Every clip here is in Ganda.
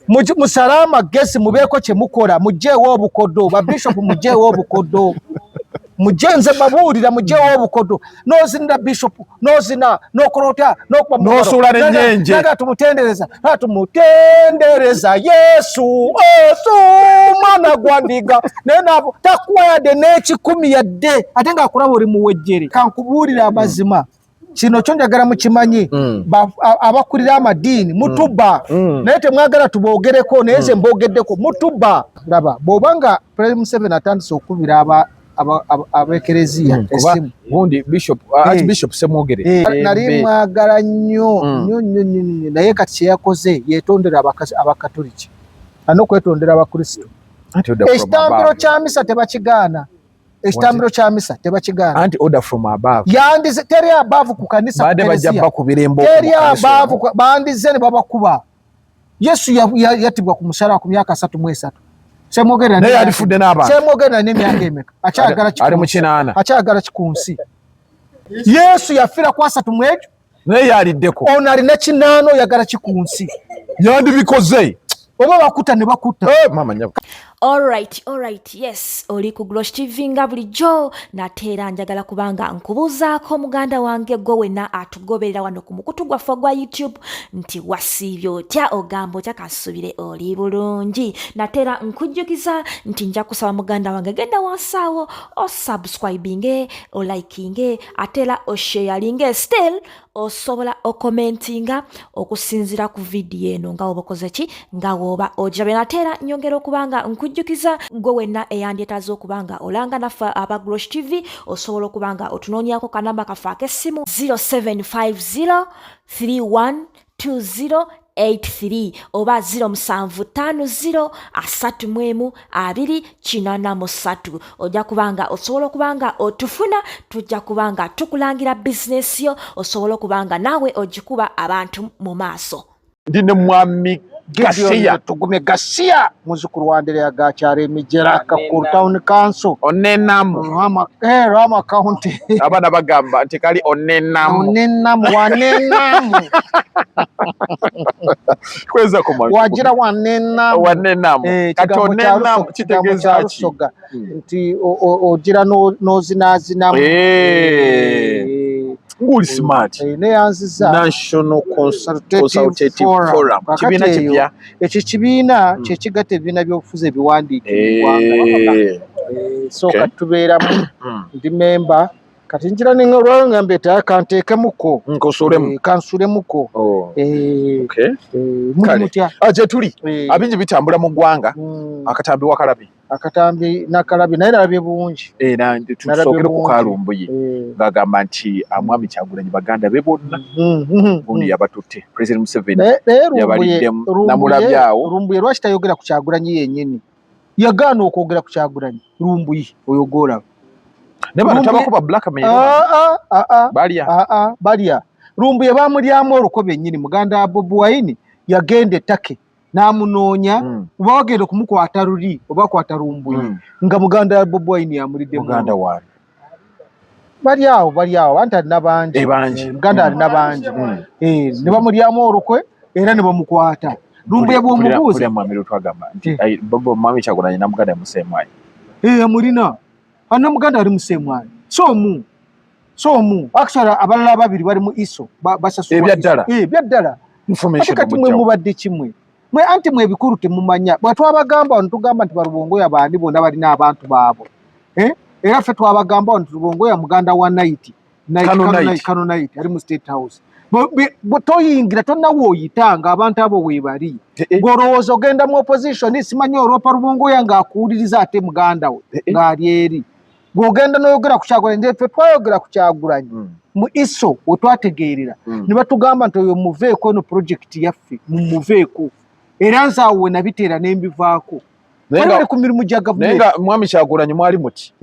Musale amagezi, mubeeko kye mukola, mugyewo obukodo. Babishopu, mugyewo obukodo, mujje nze babuulira, mugyewo obukodo. Nozinira bishopu, nozina, nokola otya, nokuba mu ngalo. N'osuula n'ennyenje. Naga tumutendereza, na tumutendereza Yesu, Yesu mwana gwa ndiga, naye nabo takuwa yadde n'ekikumi yadde, ate ng'akulaba oli muwejjere. Kankubuulira amazima, kino kyo njagala mukimanyi. Abakulira amadiini mutuba, naye temwagala tuboogereko, naye nze mbogeddeko, mutuba. Laba, bw'oba nga President Museveni atandise okubira abekereziya Kuba essimu. Gundi Bishop, Archbishop Semwogere. Nali mwagala nnyo nnyo nnyo nnyo nnyo, naye kati kyeyakoze, yetondera Abakatoliki, alina okwetondera Abakristo. Anti order from Ekitambiro above. kya misa tebakigaana, ekitambiro kya misa tebakigaana. Anti order from above. Yandize teri above ku kanisa, ku Baadde bajja kereziya. bakubira embooko Teri mu kanisa above. omwo. Bandize ne babakuba. Yesu yattibwa ku musalaba ku myaka 33. Semwogerera Naye yalifudde n'abantu. Semwogerera n'emyaka emeka akyagala Ali mu 80. Akyagala kikunsi. Yesu yafiira ku 30 mu ekyo. Naye yaliddeko. Ono alina 80, oyagala kikunsi. Yandibikoze. Oba bakuta ne bakuta. Eh, mama nyabo. Alright, yes, oli ku Glosh TV nga bulijjo. Nate era njagala kubanga nkubuuzaako, muganda wange, gwe wenna atugoberera wano ku mukutu gwaffe ogwa YouTube, nti wasiibye otya? Ogamba otya? Kansuubire oli bulungi. Nate era nkujjukiza nti nja kusaba, muganda wange, genda wansi awo osubscribinge, olikinge, ate era osharinge. Still osobola okomentinga okusinziira ku vidiyo eno nga woba okoze ki, nga woba ogirabye. Nate era nyongera okuba nga nkujjukiza, gwe wenna eyandyetaaze okuba nga olanga naffe aba Glosh TV, osobola okuba nga otunoonyako kanamba kaffe ak'essimu 0750 3120 83 oba 0750 31 283. Ojja kubanga osobola okuba nga otufuna, tujja kuba nga tukulangira bizinesi yo, osobola okuba nga naawe ogikuba abantu mu maaso. Ndi ne mwami Gasiya. Tugume Gasiya, muzukulu wa Andereya Gakyara Emijera, Kakuru Town Council. Onenamu. Ruhama, Ruhama County. Abaana bagamba nti kali onenamu. Onenamu, wanenamu. Kweza ku mwami. Wagira wanenamu. Wanenamu. Kati Kigambo kya onenamu kigambo kitegeeza kya ki? Lusoga nti ogira n'ozinaazinamu. Nguli smart. Neyanziza. National Consultative Consultative Forum. Forum. Kakati Kibiina eyo, kipya. Ekyo kibiina kyekigatta ebibiina by'obufuzi ebiwandiike mu ggwanga. So kati tubeeramu, ndi memba. Kati ngira olwayo ngambye ti kanteekemuko. Nkosulemu. Kansulemuko. Oh. Okay. Muli Kale. mutya? Ah, gye tuli. Abingi bitambula mu ggwanga. Akatambi wakalabye? Akatambi nakalabye, naye nalabye bungi. Na Nalabye tusookere ku bungi. Kalumbuye ng'agamba nti mwami Kyagulanyi baganda be bonna gundi yabatutte President Museveni Naye Lumbuye yabaliddemu. Lumbuye Namulabye awo. Lumbuye lwaki tayogera ku Kyagulanyi yennyini? Yagaana okwogera ku Kyagulanyi. Lumbuye oyo gw'olaba. Naye bano Lumbuye- tabakuba blackmail. Ah, ah, ah, ah. Balya. Ah, ah, balya. Lumbuye bamulyamu olukwe bennyini. Muganda wa Bobi Wine yagenda e Turkey n'amunoonya, oba wagenda okumukwata luli oba kwata Lumbuye, nga muganda wa Bobi Wine yamuliddemu. Muganda wange. Bali awo, bali awo, anti alina bangi. Eh, bangi. Muganda alina bangi. Ne bamulyamu olukwe era ne bamukwata. Lumbuye bw'omubuuza Mpulira mwami Lutwa agamba nti ai, Bobo, mwami Kyagulanyi na muganda museemwayi. Amulina, ana muganda ali museemwayi, so omu actually abalala ababiri bali mu ISO, basasulwa. Ebyaddala? ISO. Ebyaddala. Information Ate kati mwe mujjawo. mubadde kimwe mwe, anti mwe ebikulu temumanya. Bwe twabagamba wano, tugamba nti Balubongoya baani bonna balina abantu baabwe, eh? Era ffe twabagamba wano nti Lubongoya muganda wa Night Night. Kano Kano Night. Night, Kano Night ali mu State House. Toyingira tonnawe oyitanga abantu abo weebali. Ng'olowooza ogenda mu opposition, simanyi olwopa Lubongoya ng'akuwuliriza, ate muganda we ng'ali eri. Ng'ogenda n'oyogera ku Kyagulanyi. Nze ffe twayogera ku Kyagulanyi mu ISO we twategeerera, ne batugamba nti oyo muveeko, eno project yaffe mumuveeko. Era nze awo we nabiteera ne mbivaako. Naye Bali bali ku mirimu gya naye gavumenti. Nga mwami Kyagulanyi mwali muti.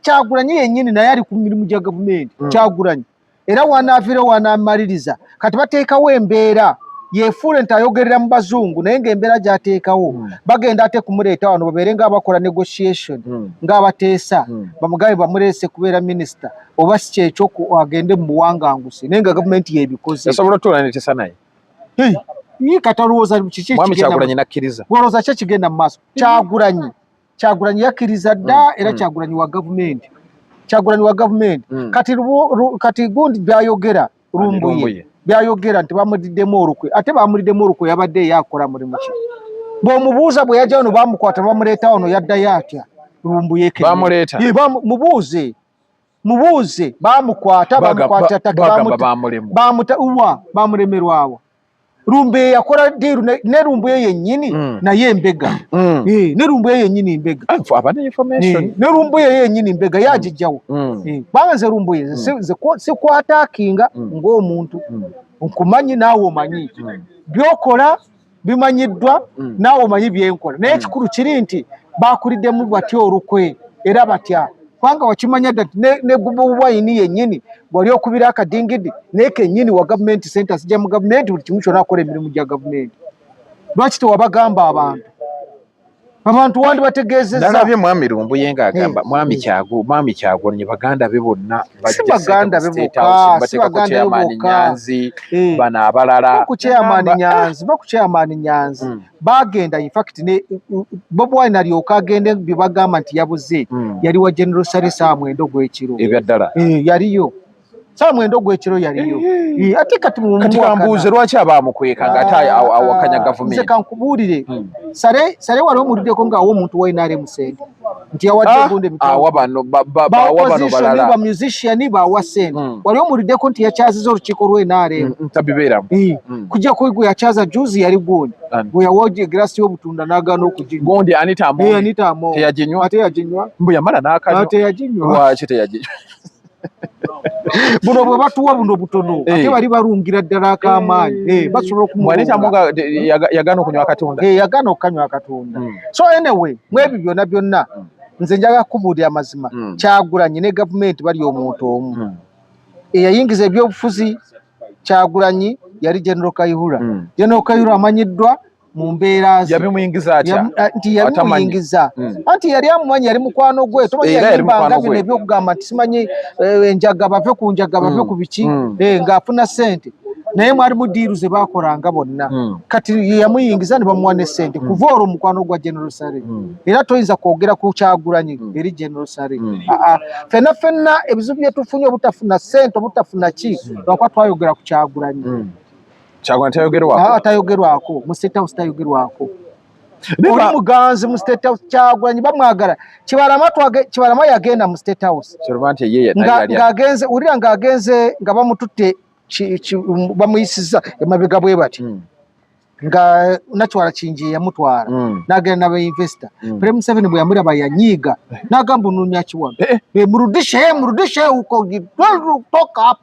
Kyagulanyi yennyini naye ali ku mirimu gya gavumenti. Kyagulanyi era wanaaviire wanaamaliriza. Kati bateekawo embeera yefuule nti ayogerera mu bazungu, naye ng'embeera gy'ateekawo, bagenda ate kumuleeta wano babeere ng'abakola negotiation, ng'abateesa, bamugabe bamuleese kubeera minisita, oba si kyekyo agende mu buwanganguse, naye nga gavumenti yebikoze. Esobola otuula netesa naye. Hey, Ye kati olowooza kiki Mwami Kyagulanyi nakkiriza. Olowooza ki ekigenda mu maaso? Kyagulanyi Kyagulanyi yakkiriza dda era Kyagulanyi wa gavumenti, Kyagulanyi wa gavumenti. Kati gundi byayogera Lumbuye byayogera nti bamudiddemu olukwe, ate bamuliddemu olukwe yabadde ye akola mulimu ki? Bw'omubuuza bwe yajja wano bamukwata bamuleeta wano yaddayo atya? Lumbuye bamuleeta mubuuze mubuuze bamukwata bamukwata bamuta uwa bamulemerwawo. Lumbuye yakola diiru ne Lumbuye yennyini naye mbega ne Lumbuye yennyini mbega ne Lumbuye yennyini mbega yagijjawo kubanga nze Lumbuye nze sikwataakinga ng'omuntu nkumanyi naawe omanyi byokola bimanyiddwa naawe omanyi byenkola naye ekikulu kiri nti bakuliddemu batya olukwe era batya kubanga wakimanya dda nti ne Bobi Wine yennyini wali okubira akadingidi naye kennyini wa gavumenti sente azijja mu gavumenti buli kimu kyonna akola emirimu gya gavumenti. Lwaki tewabagamba abantu? Abantu wandibategeezezza. Nalabye Mwami Lumbuye ng'agamba Mwami Kyagu, Mwami Kyagulanyi baganda be bonna si baganda be bokka, si baganda be bokka. Nyanzi bano abalala. Ku chairman Nyanzi, ba ku chairman Nyanzi. Bagenda in fact ne Bobi Wine alyoka agende bye bagamba nti yabuze yali wa General Saleh saa 9 ogw'ekiro. Ebya ddala. Yaliyo. Saa 9 ogw'ekiro yaliyo. Ate kati kati kambuuze lwaki abaamukweka nga ate awakanya gavumenti? Nze kankubuulire. Saleh wali omuwuliddeko ng'awa omuntu wa NRM ssente nti yawadde gundi emitwalo. Awa bano bawa bano balala. Ba musician bawa ssente. Wali omuwuliddeko nti yakyaziza olukiiko lwa NRM. Tabibeeramu. Kujjako gwe yakyaza juzi yali gundi. Gwe yawa egiraasi y'obutunda n'agaana okuginywa. Gundi Anita Among. Anita Among. Teyaginywa. Ate yaginywa. Mbu yamala n'akanywa. Ate yaginywa. Lwaki teyaginywa? Buno bwe batuwa buno butono ate bali barungira ddala ak'amaanyi basobola okumulunga. Yagaana okunywa akatunda. Yagaana okukanywa akatunda. So anyway mu ebyo byonna byonna nze njagala kukubuulira amazima. Kyagulanyi ne gavumenti bali omuntu omu. Eyayingiza ebyobufuzi Kyagulanyi yali General Kayihura. General Kayihura amanyiddwa mu mbeera ze. Yabimuyingiza atya? Nti yabimuyingiza. Anti yali amumanyi, yali mukwano gwe. Tomanyi yayimbanga bino ebyokugamba nti simanyi enjaga bave ku njaga bave ku biki ng'afuna ssente. Naye mwalimu diiru ze baakolanga bonna. Kati yamuyingiza ne bamuwa ne ssente. Kuva olwo mukwano gwa General Saleh. Era toyinza kwogera ku Kyagulanyi eri General Saleh. Ffenna ffenna ebizibu bye tufunye obutafuna ssente obutafuna ki lwakuba twayogera ku Kyagulanyi. Kyagulanyi tayogerwako. Tayogerwako mu State House tayogerwako. Oli muganzi mu State House Kyagulanyi bamwagala. Kibalama yagenda mu State House. Ng'agenze wulira ng'agenze nga bamututte bamuyisizza emabega bwe bati. Nga Nakiwala Kingi yamutwala n'agenda n'aba investor. President Museveni bwe yamulaba yanyiiga n'agamba onoonya ki wano? Murudishe murudishe huko toka up.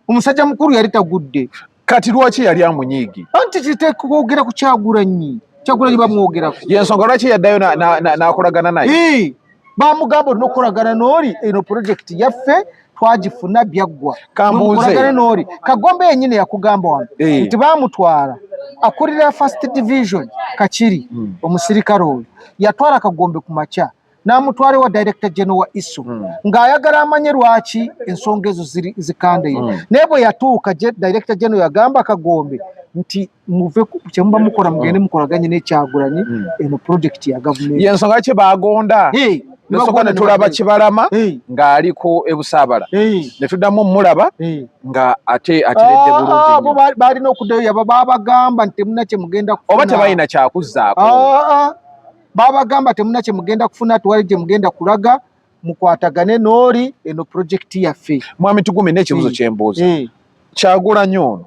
Omusajja mukulu yali tagudde. Kati lwaki yali amunyiigi? Anti kiteeka kwogera ku Kyagulanyi. Kyagulanyi bamwogerako. Yensonga lwaki yaddayo n'akolagana naye? Bamugamba olina okukolagana n'oli, eno project yaffe twagifuna byaggwa. Kambuuze. Mukolagane n'oli. Kagombe yennyini yakugamba wano nti baamutwala akulira first division Kakiri omusirikale oyo yatwala Kagombe ku makya n'amutwala ewa Director General wa ISO ng'ayagala amanye lwaki ensonga ezo zikandaye. Naye bwe yatuuka Director General yagamba Kagombe nti muve kye muba mukola mugende mukolaganye ne Kyagulanyi eno project ya gavumenti. Yensonga ki baagonda? Nesooka ne tulaba Kibalama ng'ali ku Ebusaabala ne tuddamu omulaba nga ate ateredde bulungi nnyo. Baalina okuddayo yaba baabagamba nti temulina kye mugenda kufuna. Oba tebalina kyakuzzaako. Babagamba temulina kye mugenda kufuna, tewali gye mugenda kulaga, mukwatagane n'oli eno project yaffe. Mwami Tugume n'ekibuuzo kye mbuuza. Kyagulanyi ono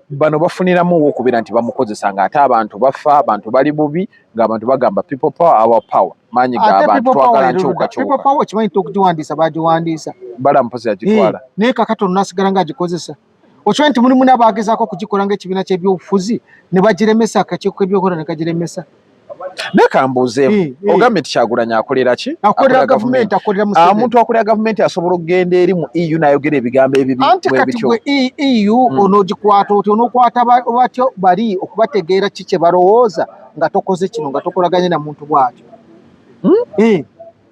bano bafuniramu okubeera nti bamukozesa ng'ate abantu bafa, abantu bali bubi, ng'abantu bagamba people power, our power. Maanyi g'abantu twagala nkyukakyuka. People power okimanyi nti okugiwandiisa bagiwandiisa. Balaam Mpozi yagitwala. Naye kakati ono n'asigala ng'agikozesa. Okimanyi nti mulimu n'abaagezaako okugikola ng'ekibiina ky'ebyobufuzi ne bagiremesa, akakiiko k'ebyokulonda ne kagiremesa. Naye kambuuzeemu, ogambye nti Kyagulanyi akolera ki? Akolera gavumenti, akolera Museveni. Omuntu akolera gavumenti asobola okugenda eri mu EU n'ayogera ebigambo ebibi Anti kati gwe EU onoogikwata otya? Onookwata batyo bali okubategeera ki kye balowooza nga tokoze kino, nga tokolaganye na muntu bw'atyo.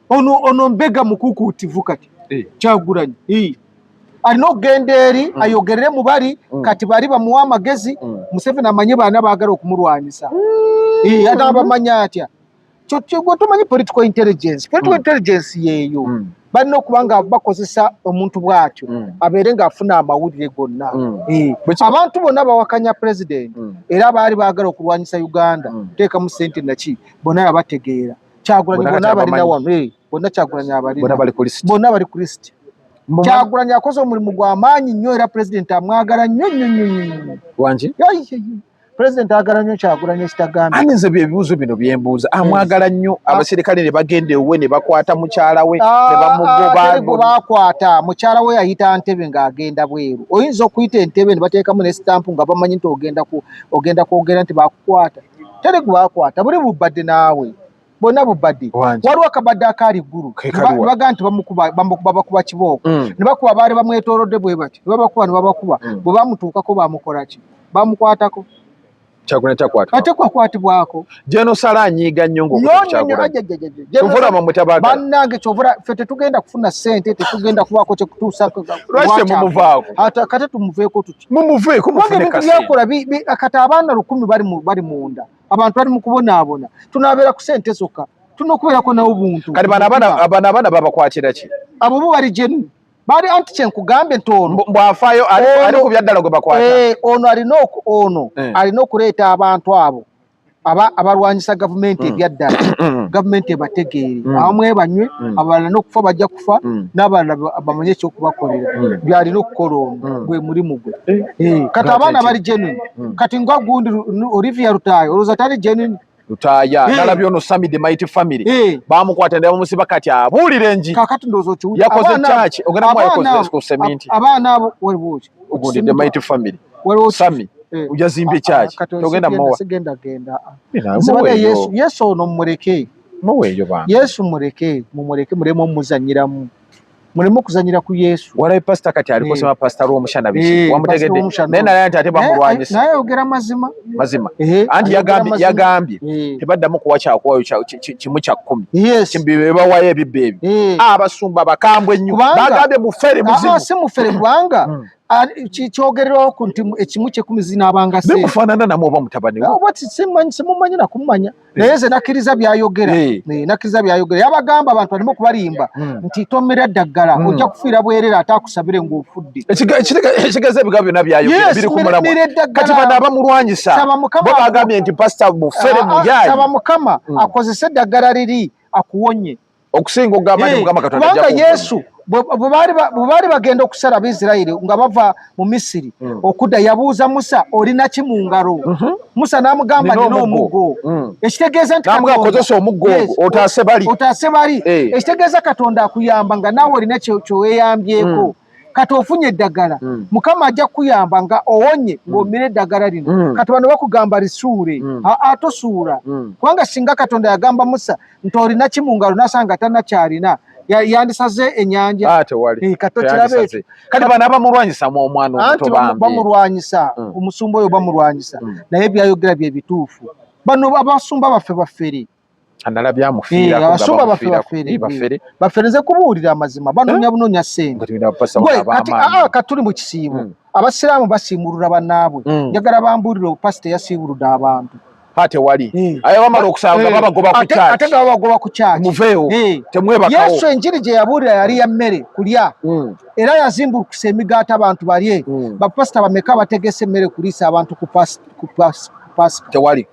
Ono mbega mukuukuutivu kati Kyagulanyi. Alina okugenda eri ayogerere mu bali. Kati bali bamuwa amagezi. Museveni amanye baana baagala okumulwanyisa. Ate abamanya atya? Gwe tomanyi political intelligence? Political intelligence yeeyo. Balina okuba nga bakozesa omuntu bw'atyo abeere ng'afuna amawulire gonna. Abantu bonna bawakanya president era baali baagala okulwanyisa Uganda, teekamu sente naki, bonna yabategeera. Kyagulanyi Bonna bonna kati abalina abamanyi. wano, bonna Kyagulanyi abalina. Bonna bali ku list. Bonna bali ku list. Kyagulanyi akoze omulimu gwa maanyi nnyo era president amwagala nnyo nnyo nnyo nnyo nnyo. Wangi? Yayi, yayi, yayi. President ayagala nnyo Kyagulanyi ekitagambye. Ani? Nze bye ebibuuzo bino byembuuza. Amwagala nnyo, abasirikale ne bagenda ewuwe ne bakwata mukyala we ne bamugoba. Teri gwe bakwata. Mukyala we yayita Ntebe ng'agenda bweru. Oyinza okuyita Entebe ne bateekamu ne sitampu nga bamanyi nti ogenda kwogera nti bakukwata. Teri gwe bakwata, buli bubadde naawe bonna bubadde. Wangi. Waliwo akabadde akaali ggulu. Ke kaliwa? Ne bagaa nti bamukuba, bakuba kibooko. Ne bakuba, baali bamwetoolodde bwe bati, ne babakuba, ne babakuba. Bwe bamutuukako bamukola ki? Bamukwatako? Kyagulanyi takwatibwa. Ate kwakwatibwako. General Saleh anyiiga nnyo Nnyo, ng'okuta nnyo, nnyo, Kyagulanyi. ajja, ajja, ajja, ajja. Kyova olaba mwe tabaagala. Bannange, kyovula ffe tetugenda kufuna ssente, tetugenda kubaako kyekutuusa. Lwaki temumuvaako? Ate kate tumuveeko tuti? Mumuveeko Kubanga mufune ebintu kasente. byakola kati abaana 1000 bali munda, abantu bali mu kubonaabona. Tunaabeera ku ssente zokka? Tulina okubeerako nawo buntu. Kati bano abaana babakwatira ki? Abo bo bali genuine, bali anti kyenkugambye nti ono Mbwafaayo ali ku byaddala gwe bakwata. Ono alina ono alina okuleeta abantu abo abalwanyisa gavumenti ebyaddala, gavumenti ebategeere. Abamu banywe, abalala n'okufa bajja kufa, n'abalala bamanye ekyokubakolera. Byalina okukola ono, gwe mulimu gwe. Kati Nga abaana ate bali genuine. Kati nga gundi Olivia Lutaaya, olowooza tali genuine? Lutaaya, nalabye ono Sami the Mighty Family, bamukwata ne bamusiba, kati abuulira enjiri. Kakati ndowooza okiwulira. Yakoze kyaki? Ogenda muwa yakoze ku seminti. Abaana abo waliwo ki? Ogundi the Mighty Family. Waliwo ki? Sami yazimbye kyaki? Kati Togenda muwa? Sigenda genda. Mina, Nze bana muweeyo. Yesu ono mumuleke. Muweeyo bantu. Yesu muleke, mumuleke, muleme omuzanyiramu, muleme okuzanyira ku Yesu. Walabe pasita kati aliko, sema pasita Lwomushana biki, wamutegedde? Pastor Rwomushana. Naye naye nti ate bamulwanyisa. Naye ayogera mazima. Mazima. Anti Ayogera mazima. yagambye tebaddamu kuwa kyakuwayo 1/10. Kimbi bawayo ebibbo ebyo. Abasumba bakambwe nnyo. Bagambye mufere muzimu. Si mufere kubanga kyogererwaho ku nti 1/10 zinaabanga ssente. Bimufaanana namwe oba mutabani we? Oba simumanyi nakumumanya, naye nze nakkiriza byayogera. Nakkiriza byayogera. Yabagamba abantu baleme okubalimba nti tomera ddagala, ojja kufiira bwerere, ate akusabire ng'ofudde. Ekigeza ebigambo byonna byayogera Yes, biri ku mulamwa. mira eddagala. Kati bano abamulwanyisa Saba Mukama bo bagambye nti pasita mufere, muyayi. Saba Mukama akozese eddagala liri akuwonye. Okusinga okugamba nti Mukama Katonda ajja Kubanga kunvuma. Yesu bwe baali bagenda okusala Abaisirayiri nga bava mu Misiri okudda, yabuuza Musa, olina ki mu ngalo? Musa n'amugamba, Nina nina omuggo. omuggo. Ekitegeeza nti N'amugamba, Katonda- kozesa omuggo Yes, ogwo, otaase bali. Otaase bali. Ekitegeeza Katonda akuyamba nga naawe olina kyeweeyambyeko. Kati ofunye eddagala, Mukama ajja kukuyamba nga owonye ng'omira eddagala lino. Kati bano bakugamba lisuule. Aa, tosuula, kubanga singa Katonda yagamba Musa nti olina ki mu ngalo, nasanga tanakyalina, yandisaze ennyanja. Ah, tewali. Kati okiraba Teyandisaze. ekyo. Kati bano abamulwanyisa mu omwana omuto Anti bambi. bamulwanyisa, omusumba oyo bamulwanyisa, naye byayogera bye bituufu. Bano abasumba baffe bafere. Nalabye amufiirako nga Abasumba baffe bamufiirako. bafere. Bafere. Bafere, nze kubuulira amazima, banoonya bunoonya ssente. Nga tulina bapasita Gwe bano kati ab'amaanyi. Kati tuli mu kisiibo. Abasiraamu basiimulula bannaabwe. Njagala bambuulire pasita yasiibuludde abantu. Ha, tewali. Aye bamala okusanga babagoba ku Ate church. nga babagoba ku church. Muveewo. Temwebakawo. Yesu enjiri gye yabuulira yali ya mmere kulya, era yazimbulukusa emigaati abantu balye. Bapasita bameka bategese emmere kuliisa abantu ku Pasika? Tewali.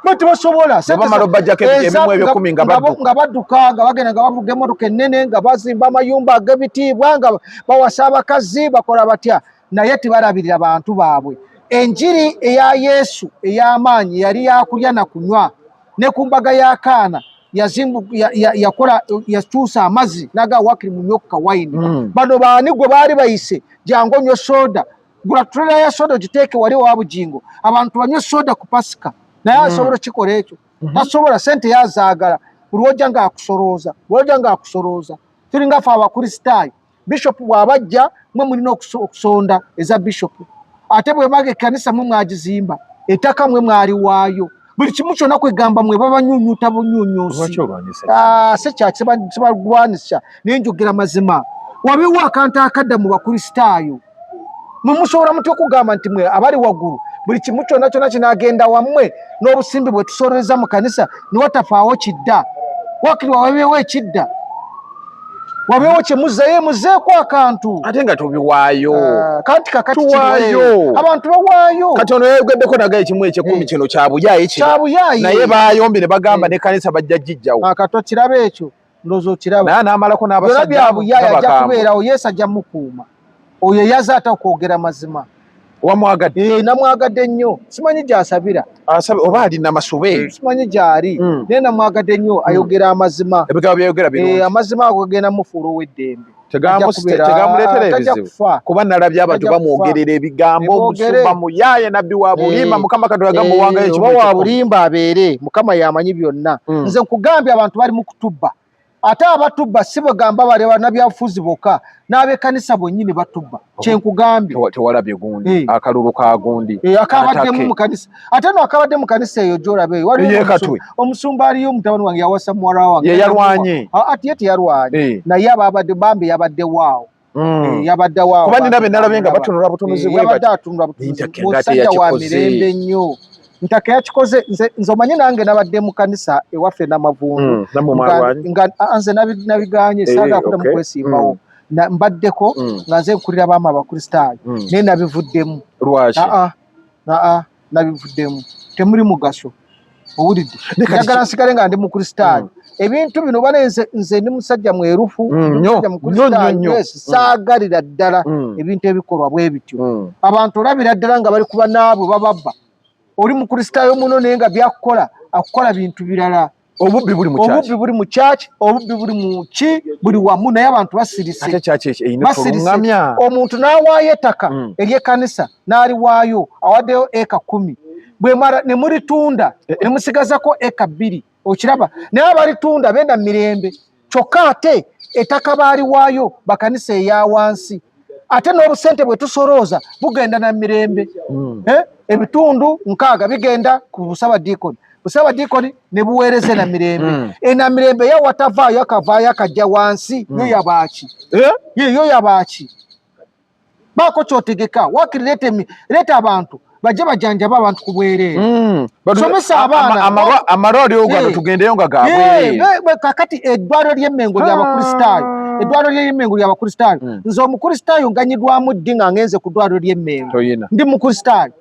Bo tebasobola. Bwe bamala obajjako ebimu ebyekumi nga badduka. Nga badduka, nga bagenda nga bavuga emmotoka ennene, nga bazimba amayumba ag'ebitiibwa, nga bawasa abakazi, bakola batya, naye tebalabirira bantu baabwe. Enjiri eya Yesu ey'amaanyi yali yakulya na kunywa. Ne ku mbaga ya Kaana yakola, yakyusa amazzi naga wakiri munywe ku kawayini. Bano baani gwe baali bayise, jangu onywe soda, gula trailer ya soda ogiteeke wali owa Bugingo, abantu banywe soda ku Pasika. Naye asobola okikola ekyo? Tasobola. Sente yazaagala, buli wojja ng'akusolooza, buli wojja ng'akusolooza. Tulinga ffe Abakristaayo, bishopu bw'abajja mwe mulina okusonda eza bishopu, ate bwemaga ekkanisa mwe mwagizimba, ettaka mwe mwaliwaayo, buli kimu kyonna kwegamba mwe babanyunyuta bunyunyusi. Lwaki olwanyisa? Ah, si kya sibalwanisa, naye njogera mazima. Wabeewo akantu akadda mu Bakristaayo. Mwe musobola mutya okugamba nti mwe abali waggulu buli kimu kyonna kyonna kinaagenda wammwe n'obusimbi bwe tusololeza mu kanisa niwatafaawo kidda? Wakiri wabeewo ekidda, wabeewo kye muzzeeyo, muzzeeko akantu. Ate nga tubiwaayo. Kanti kakati Tuwaayo. Abantu bawaayo. Kati ono yayogeddeko naga ekimu ekyekumi kino kyabuyaaye kino. Kyabuyaaye. Naye bayombye ne bagamba n'ekkanisa bajja gijjawo. Akato kiraba ekyo, ndowooza okiraba. Naye n'amalako Byonna n'abasajja bya buyaaye, ajja bakambwe. Kubeerawo, Yesu ajja mukuuma. Oyo yaze ate okwogera mazima. Wamwagadde? Eh, namwagadde nnyo. Simanyi gy'asabira. Asabe oba ali Namasube. Simanyi gy'ali, naye namwagadde nnyo, ayogera amazima. Ebigambo byayogera birungi. Eh, amazima ago gagenda mufuula ow'eddembe. Ajja Tegamuleetera tajja ebizibu? Kufa. Kuba nalabye abantu Tajja kufa. bamwogerera ebigambo, Eboogere. omusumba muyaaye, nabbi wa bulimba, Mukama Katonda yagamba owangayo ekimu Oba wa ekyekumi. bulimba abeere, Mukama yamanyi byonna. Nze nkugambye, abantu bali mu kutubba, ate abatubba si bagamba bali bannabyabufuzi bokka, n'ab'ekkanisa bwennyini batubba, kyenkugambye. Tewalabye gundi akalulu ka gundi? Akabaddemu Atake. mu kanisa, ate no akabadde mu kanisa eyo gy'olaba eyo, waliwo Ey'e Katwe. Omusumba aliyo, mutabani wange yawasa muwala wange. Ye yalwanye? Ah, ati ye teyalwanye, naye ababadde bambi yabadde waawo. Yabadde waawo. Kuba nina be nalabye nga batunula butunuzi bwe Yabadde bati. atunula butunuzi. Ntake nga Musajja wa teyakikoze. mirembe nnyo. Ntake yakikoze. Nze omanye nange nabadde mu kanisa ewaffe Namavundu. Nammwe mwalwanye? Nga nze nabiganye, saagala kuddamu kwesimbawo. Mbaddeko nga nze nkulira baama Abakristaayo, naye nabivuddemu. Lwaki? Aa, aa, nabivuddemu, temuli mugaso. Owulidde? Ne kati Njagala nsigale nga ndi Mukristaayo. Ebintu bino bane, nze ndi musajja mwerufu, ndi Nnyo, musajja nnyo, Mukristaayo. Nnyo, nnyo. Yes, saagalira ddala ebintu ebikolwa bwe bityo. Abantu olabira ddala nga bali kuba naabwe bababba. Oli Mukristaayo muno, naye nga byakukola akukola bintu birala. Obubbi buli mu church. Obubbi buli mu church, obubbi buli mu ki, buli wamu, naye abantu basirise. Ate church erina Basirise. tolungamya. Omuntu n'awaayo ettaka ery'ekkanisa, n'aliwaayo, awaddeyo eka 10, bwemala ne muritunda ne musigazako eka 2. Okiraba? Naye abalitunda benda mirembe, kyokka ate ettaka baaliwaayo bakanisa eya wansi, ate n'obusente bwe tusolooza bugenda na mirembe. Ebitundu 60 bigenda ku busabadiikoni, busabadiikoni ne buweereze na mirembe. Enamirembe yo watavaayo akavaayo akajja wansi, yo yabaaki? Eh? Ye yo yabaaki? Baako kyotegeka, wakiri leeta abantu bajje bajanjabe abantu ku bwereere. Somesa abaana. Amalwaliro gano tugendeyo nga gabwereere. Kakati eddwaliro ly'Emmengo ly'Abakristaayo, eddwaliro ly'Emmengo ly'Abakristaayo. Nze Omukristaayo nganyidwamu ddi nga ngenze ku ddwaliro ly'Emmengo? Toyina. Ndi Mukristaayo.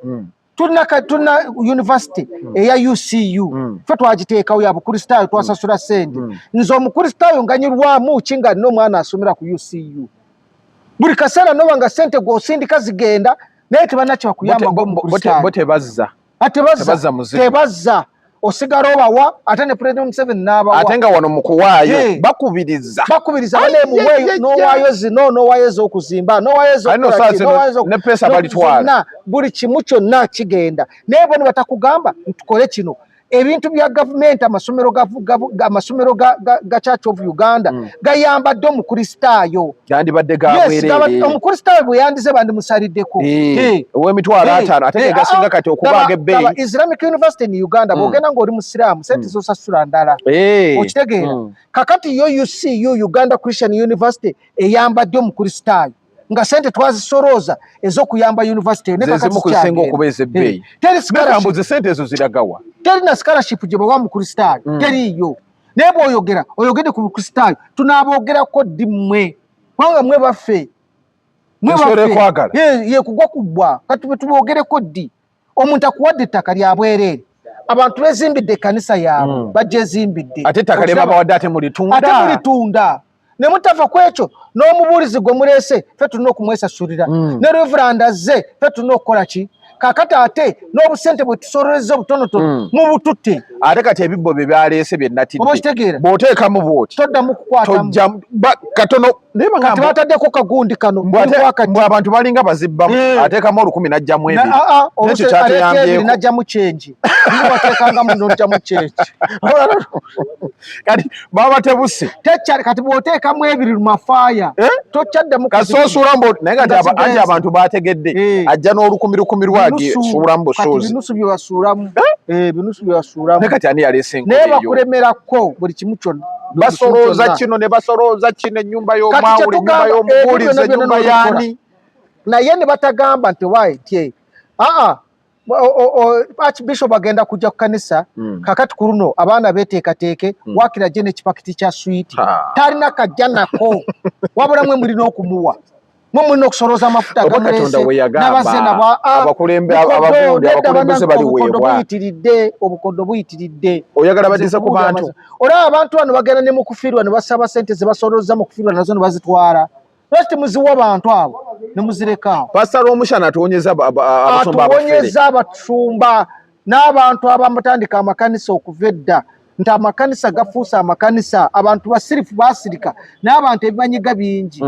Tulina university eya UCU, ffe twagiteekawo, ya Bukristaayo, twasasula ssente. Nze Omukristaayo nganyirwamu ki nga nina omwana asomera ku UCU? Buli kaseera noba nga ssente gw'osindika zigenda, naye tebalina kyebakuyamba ng'Omukristaayo. Bo tebazza. Ah, tebazza. Tebazza muzigo. Tebazza, osigala obawa, ate ne President Museveni n'abawa. Ate nga wano mu kuwaayo bakubiriza, bakubiriza. Bane muweeyo, Ai, ai, ai, n'owaayo zino, n'owaayo ez'okuzimba, n'owaayo Aye no, ez'okukola saa ki, zino n'owaayo ne pesa balitwala. Zonna, buli kimu kyonna kigenda, naye bo ne batakugamba ntukole kino. Ebintu bya gavumenti, amasomero ga Church of Uganda gayambadde Omukristaayo. Gandibadde Yes, gabwereere. Omukristaayo bwe yandize bandimusaliddeko. Ow'emitwalo 50 ate ge gasinga kati okubaaga ebbeeyi. Laba Islamic University in Uganda, bw'ogenda ng'oli musiraamu, sente z'osasula ndala. Okitegeera? Kakati yo UCU, Uganda Christian University, eyambadde Omukristaayo, nga sente twazisolooza ez'okuyamba university eyo, naye Ze kakati zimu ku zisinga zikyagenda. okuba ez'ebbeeyi. Teri scholarship. Mekambuze, sente ezo ziragawa? Teri na scholarship gye bawa Mukristaayo. Teriiyo. Naye bw'oyogera, oyogedde ku Bukristaayo, tunaabogerako ddi mmwe? Kubanga mmwe baffe, mwe Ensolo baffe. ekwagala. Ye kugwa kubbwa. Kati bwe tubogereko ddi? Omuntu akuwadde ettaka lya bwereere, abantu bezimbidde ekkanisa yaabwe, bagyezimbidde. Ate ettaka lye Okiraba? babawadde ate mulitunda. Ate mulitunda. Ne mutava ku ekyo, n'omubuulizi gwe muleese ffe tulina okumwesasulira, ne reverend azze ffe tulina okukola ki. Kakati ate n'obusente bwe tusololeza obutonotono, mubututte. Ate kati ebibbo bye byaleese bye natidde. Oba okitegeera? Bw'oteekamu bw'oti, Toddamu kukwatamu. Tojja katono. Naye Kati bagamba bataddeko kagundi kano, Mbu ate- kuli wakati. Mbu abantu balinga bazibbamu, ateekamu 1000 n'ajjamu 2. Oluusi N'ekyo aleeta kyatuyambyeko. 2 n'ajjamu kyengi. Biri wateekangamu n'ojjamu kyengi. Kati baba tebuse. Tekyali, kati bw'oteekamu 2 lumafaaya, tokyaddamu Kasoosuula mbu, naye kati Nga anti zigenze. abantu bategedde. Ajja n'olukumi lukumi lwagi Binusu. suulamu Kati busuuzi. binusu bye basuulamu. Binusu bye basuulamu. Naye kati ani yaleese enkola Naye eyo? bakulemerako buli kimu kyonna. Basolooza kino ne basolooza kino, ennyumba y'omwawule, ennyumba y'omubuulizi, ennyumba y'ani. Naye ne batagamba nti waayi tye aa Archbishop agenda kujja ku kanisa. Kakati ku luno abaana beteekateeke, waakiri ajje n'ekipakiti kya swiiti. Talina kajja nako, wabula mwe mulina okumuwa, mwe mulina okusolooza amafuta. Oba Katonda we yagamba abakulembeze baliweebwa. Buyitiridde, obukodo buyitiridde. Oyagala badize ku bantu. Olaba abantu bano bagenda ne mu kufiirwa ne basaba sente ze basolooza mu kufiirwa, nazo ne bazitwala. Lwaki temuziwa bantu abo ne muzireka awo? Pasita Lwomushana atuwonyeza abasumba abafere. Atuwonyeza abasumba n'abantu abamutandika amakanisa okuva edda, nti amakanisa gafuuse amakanisa, abantu basirifu basirika, n'abantu ebimanyiga bingi.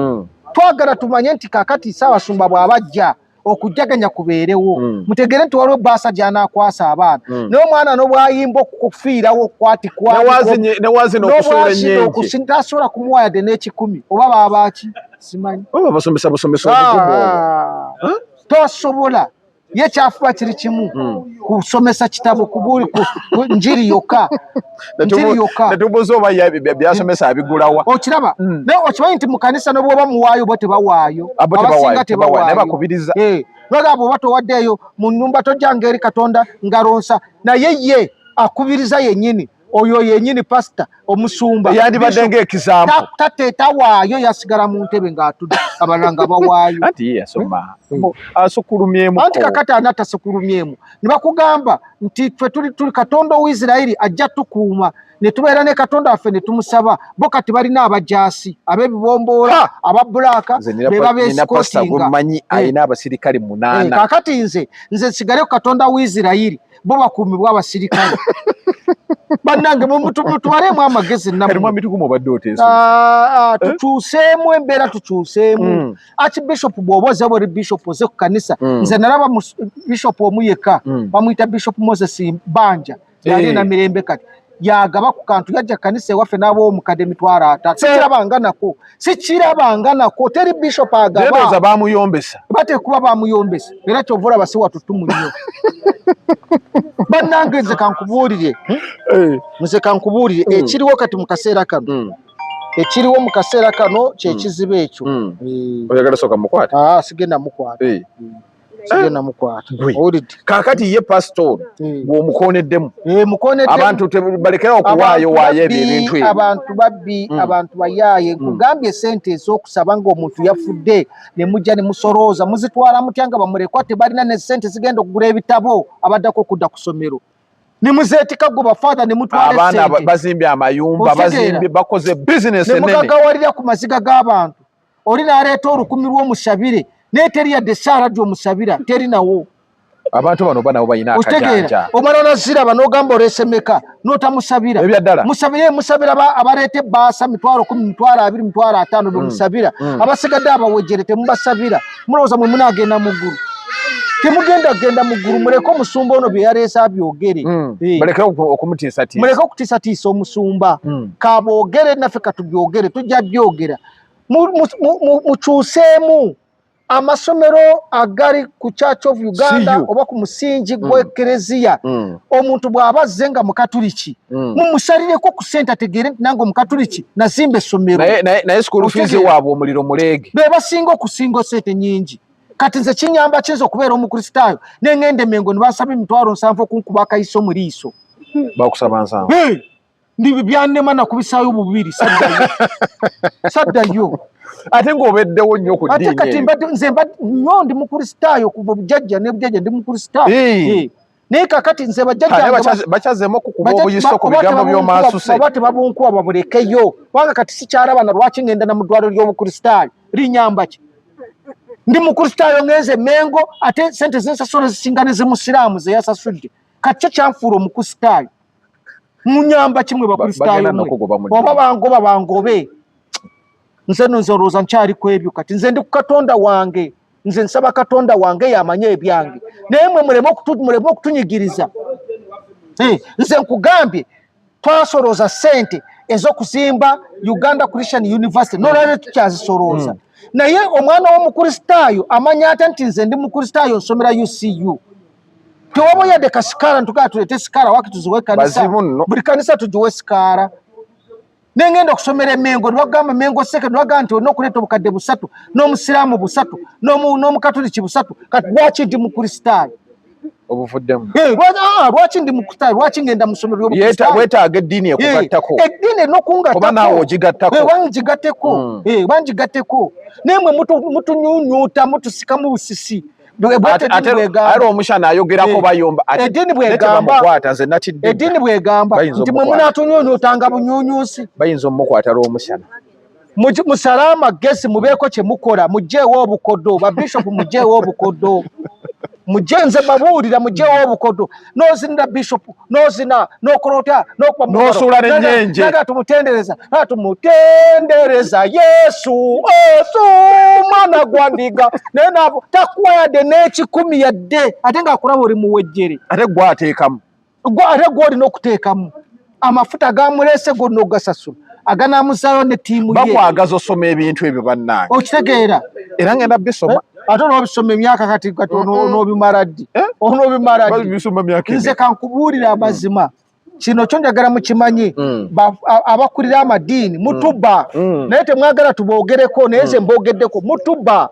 Twagala tumanye nti kakati Ssaabasumba bw'abajja okujjaganya kubeerewo, mutegere nti waliwo ebbaasa gy'anaakwasa abaana, naye omwana n'obwayimba okufiirawo okukwatikwanewazina okusuula ennyenje. Tasobola kumuwa yadde n'ekikumi, oba baabaaki simanyi. Oba basomesa busomesa obugumu obwo. Tosobola. Ye kyafuba kiri kimu, kusomesa kitabo, kubuli njiri yokka, njiri yokka. Netubuuza oba byasomesa abigulawa. Okiraba? Naye okimanyi nti mu kanisa nobwoba muwaayo, bo tebawaayo. Abasinga tebawaayo. Bakubiriza. Bagamba oba towaddeeyo mu nnumba tojjanga eri Katonda ngalonsa, naye ye akubiriza yennyini, oyo yennyini pasita omusumba. Yandibadde ng'ekizampo. Tawaayo, yasigala mu ntebe ng'atudde, abalala nga bawaayo. Anti ye yasoma, asukulumyemu. Anti kakati ani atasukulumyemu? Ne bakugamba nti ffe tuli Katonda Owaisirayiri ajja tukuuma ne tubeera ne Katonda waffe ne tumusaba. Bo kati balina abajaasi ab'ebibomboola aba bulaaka be babeesikotinga. Manyi alina abasirikale 8. Kakati nze nsigale ku Katonda w'Isirayiri, bo bakuumibwa abasirikale. Bannange, mutwalemu amagezi. Nammwe tukyuseemu embeera, tukyuseemu. Archbishop bw'oba oze, bweri bishop oze ku kanisa. Nze nalaba bishop omu yekka, bamuyita Bishop Moses Banja, yali na mirembe. Kati yagaba ku kantu, yajja kanisa ewaffe n'ab'omukadde 300,000. Sikirabanga nako, sikirabanga nako, teri bishop agaba. Bamuyombesa. Batekuba bamuyombesa, era kyova olaba si watutumu nnyo. Bannange, nze kankubuulire, nze kankubuulire ekiriwo kati mu kaseera kano. Ekiriwo mu kaseera kano kyekizibu ekyo. Oyagala soka mukwate? Sigenda mukwata, sigenda mukwata. Owulidde? Kakati ye pastor gwomukoneddemu. Mukoneddemu. Abantu balekera okuwaayo waayo ebyo ebintu ebyo. Abantu babbi, abantu bayaaye. Nkugambye, sente ez'okusaba ng'omuntu yafudde ne mujja ne musolooza, muzitwala mutya nga bamulekwa tebalina ne sente zigenda okugula ebitabo abaddako okudda ku ssomero, ne muzeetika gwe bafaatha ne mutwala? Abaana bazimbye amayumba, bazimbye, bakoze bizinesi enene. Nemugagawalira ku maziga g'abantu. Oli n'aleeta 1000 lw'omusabire, naye teri yadde essaala gy'omusabira, teri nawo. Abantu bano ba nabo balina akajanja. Omala naziraba n'ogamba oleese meka n'otamusabira. Ebyaddala. Musabire, musabira abaleeta ebbaasa 100,000, 20,000, 50,000 bemusabira. Abasigadde abawejere temubasabira. Mulowooza mwe munaagenda mu ggulu? Temugenda genda mu ggulu. Muleke omusumba ono bye yaleese abyogere. Baleke okumutiisatiisa. Muleke okutiisatiisa omusumba. Kaboogere, naffe katubyogere, tujja byogera. Mukyuseemu amasomero agali ku Church of Uganda oba ku musingi gw'ekereziya. Omuntu bw'aba azze nga mukatuliki, mumusalireko ku ssente ategeere nti nange omukatuliki nazimba essomero. Naye school fees waabwe omuliro muleege. Be basinga okusinga sente nyingi. Kati nze kinyamba kiyinza okubeera omukristaayo nengenda emengo ne bansaba 70,000 okunkuba akayiso mu liiso? Bakusaba 70? Ndi byannema nakubisaayo bubiri, saddayo, saddayo. Ate ng'obeddewo nnyo ku Ate kati mbadde nze mbadde nnyo ndi mukristaayo kuva bujjajja ne bujjajja ndi mukristaayo. Naye kakati nze bajjajjange bakyazeemu okukuba obuyiso ku bigambo by'omaasuse. Oba tebabunkuba babulekeyo, kubanga kati sikyalaba na lwaki ngenda na mu ddwaliro ly'obukristaayo. Linyamba ki? Ndi mukristaayo, ngenze Mengo, ate sente zensasula zisinga ne zemusiraamu zeyasasudde. Kati kyo kyanfuula omukristaayo? Munyamba kimwe bakristaayo mwe? Oba bangoba bangobe, nze no nze olowooza nkyali ku ebyo. Kati nze ndi ku Katonda wange, nze nsaba Katonda wange yamanye ebyange, naye mwe muleme okutunyigiriza. Nze nkugambye, twasolooza sente ez'okuzimba Uganda Christian University, nolwaliro tukyazisolooza. Naye omwana w'omukristaayo amanya ate nti nze ndi mukristaayo nsomera UCU? Tewaba yadde kasikaala ntugaa tuleete sikaala waki tuziwe kanisa, buli kanisa tugiwe sikaala. Nengenda okusomera emengo nebagamba Mengo seke, nebagamba nti olina okuleeta obukadde 3 n'omusiraamu 3 n'omukatoliki 3. Kati lwaki ndi mukristaayo? Obuvuddemu. Lwaki ndi mukristaayo? Lwaki ngenda mu ssomero ly'obukristaayo? Weetaaga eddiini ekugattako. Eddiini erina okungattako. Oba naawe ogigattako. Oba ngigatteko. Naye mwe mutunyuunyuuta, mutusikamu busisi. Ate omushana ayogerako bayomba. Eddiini bwegamba. Eddiini bwegamba nti mwe munaatunyuunyuutanga bunyuunyuusi. Bayinza omukwata lw'omushana. Musale amagezi, mubeeko kye mukola, muggyeewo obukodo. Babishopu muggyeewo obukodo. Mujje nze babuulira, muggyeewo obukodo. N'ozinira bishopu, n'ozina, n'okolota, n'okuba mu ngalo. N'osuula n'ennyenje. Naga tumutendereza, naga tumutendereza Yesu, Yesu mwana gwa ndiga. Naye nabo takuwa yadde n'ekikumi yadde, ate ng'akulaba oli muwejjere. Ate gwe ateekamu. Ate gwe olina okuteekamu. Amafuta gamuleese gonna ogasasula. Aganamuzaayo ne ttiimu ye. Bakwagaza osoma ebintu ebyo bannange. Okitegeera. Era ngenda bisoma. Ate onoobisoma emyaka kati kati onoobimala ddi? Onoobimala ddi? Bisoma myaka Nze kankubuulira amazima. Kino kyo njagala mukimanyi. Abakulira amadiini mutuba. Naye temwagala tuboogereko, naye nze mboogeddeko. Mutuba.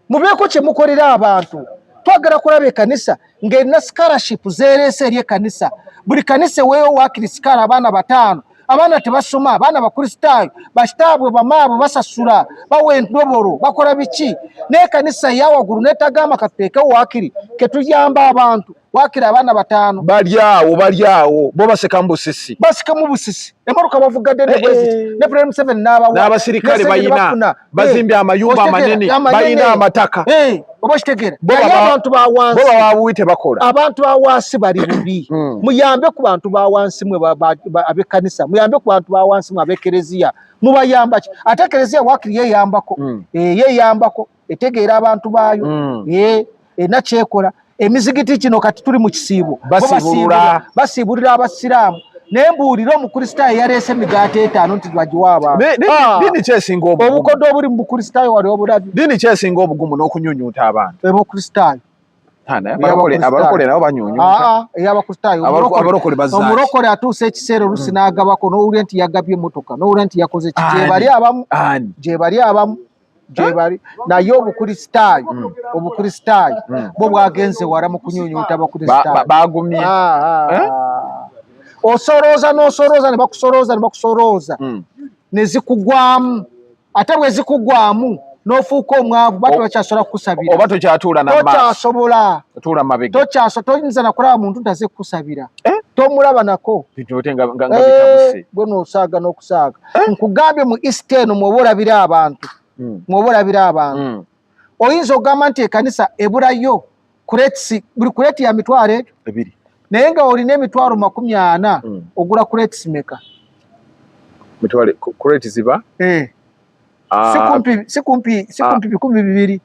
Mubeeko kye mukolera abantu. Twagala kulaba ekkanisa ng'erina scholarship zeereese eri ekkanisa. Buli kanisa eweeyo waakiri sikaala abaana 5. Abaana tebasoma, abaana Bakristaayo, bakitaabwe bamaabwe basasula, bawa endobolo, bakola biki. Naye ekkanisa eya waggulu n'etagamba katuteekewo waakiri ke tuyamba abantu. Waakiri abaana 5. Bali awo, bali awo. Bo basekamu busisi. Basekamu busisi. Emmotoka bavuga ddene bwe ziti. Ne President Museveni n'abawa. N'abasirikale Ne Museveni balina. bafuna. Bazimbye amayumba amanene, balina amataka. Oba okitegeera. Naye abantu ba wansi. Bo baba bubi tebakola. Abantu ba wansi bali bubi. Muyambe ku bantu ba wansi mwe ab'ekkanisa. Muyambe ku bantu ba wansi mwe ab'ekereziya. Mubayamba ki? Ate ekereziya waakiri yeeyambako. Yeeyambako. Etegeera abantu baayo. Erina kyekola. Emizigiti kino kati tuli mu kisiibo. Basiibulula. Basiibulira Abasiraamu. Naye mbuulira Omukristaayo yaleese emigaati 5 nti bagiwa abantu. Ddiini ki esinga obugumu? Obukodo obuli mu Bukristaayo wali obulabye. Ddiini ki esinga obugumu n'okunyunyunta abantu? Obukristaayo. Naye abalokole nabo banyunyunta. Ey'Abakristaayo. Abalokole bazzaaki. Omulokole atuusa ekiseera oluusi n'agabako, n'owulira nti yagabye emmotoka, n'owulira nti yakoze ki. Gye bali abamu. Gye bali abamu. Gye bali. Naye Obukristaayo bwo bwagenze wala mu kunyunyunta Abakristaayo. Bagumye. Osolooza n'osolooza ne bakusolooza ne bakusolooza. Ne zikugwamu. Ate bwe zikugwamu n'ofuuka omwavu, batu bakyasobola kukusabira. Oba tokyatuula na maaso. Tokyasobola. Otuula mabega. Toyinza na kulaba muntu ntaze kukusabira. Tomulaba nako. Bintu ote nga bitabuse. Gwe n'osaaga n'okusaaga. Nkugambye mu East eno mw'oba olabira abantu. Mw'oba olabira abantu. Oyinza okugamba nti ekkanisa ebulayo kuretisi, buli kureti ya mitwalo egyo? 2. Naye nga olina emitwalo 40, ogula kuretisi meka? Mitwalo, kureti ziba? Si kumpi 2000.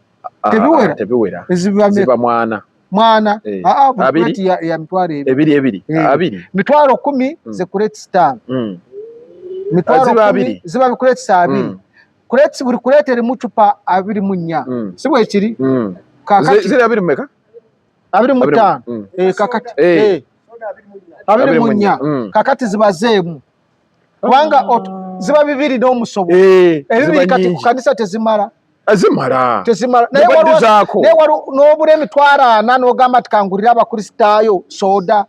Tebiwera? Tebiwera. Ziba meka? Ziba mwana. Mwana. Buli kureti ya mitwalo ebiri. Ebiri, ebiri. Abiri. Mitwalo 10 ze kureti 5. Mitwalo Ziba 10 abiri. ziba kureti 2. Kureti, buli kureti erimu cupa 24. Si bwe kiri? Kakati. Ziri abiri meka? Abiri mu Abiri mu- ttaano. Kakati. Abiri mu nnya. Kakati zibazeemu. Kubanga ziba 2 n'omusobo. Ebibiri Ziba kati ku nnyingi. kanisa tezimala. Zimala. Tezimala. Naye Mubaddizaako. waliwo n'obula emitwalo 40 n'ogamba nti kangulire Abakristaayo soda.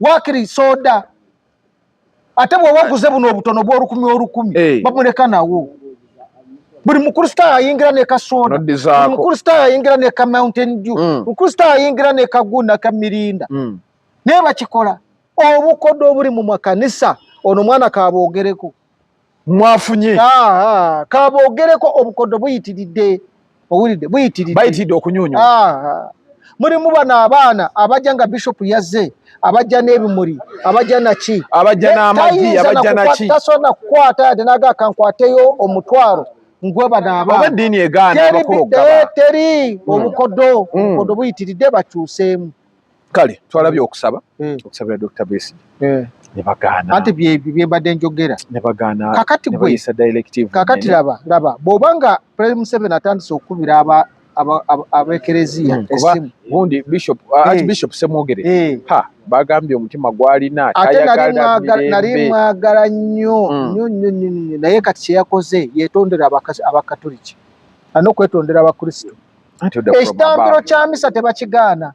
Waakiri soda. Ate bw'oba oguze buno obutono bw'olukumi olukumi, bamuleka nawo. Buli Mukristaayo ayingira ne ka soda. Noddizaako. Buli Mukristaayo ayingira ne ka Mountain Dew. Mukristaayo ayingira ne ka Guna, ka Mirinda. Naye bakikola. Obukodo obuli mu makanisa, ono mwana kaboogereko. Mwafunye. Kaboogereko obukodo buyitiridde. Owulidde, buyitiridde. Bayitiridde okunyunyunta. Mulimu bano abaana abajja nga Bishop yazze, abajja n'ebimuli, abajja naki? Abajja n'amagi, Tayinza abajja na naki? tasobola kukwata yadde n'agamba kankwateyo omutwalo ngwe bano abaana. Oba eddiini egaana abakulu okugaba. Teri obukodo buyitiridde, bakyuseemu. Kale twalabye okusaba, okusabira Dr. Besigye. Ne bagaana. Anti bye mbadde njogera. Ne bagaana. Kakati Ne gwe. bayisa directive Kakati nnene. laba, bw'oba nga President Museveni atandise okukubira Abekereziya hmm, gundi bishop eh. Archbishop Semwogere eh. Ha bagambye omutima gwalina. Ate nali mwagala nnyo hmm. nnyo nnyo nnyo, naye kati kyeyakoze yetondera Abakatoliki, alina okwetondera Abakristo. Ekitambiro kya misa tebakigaana,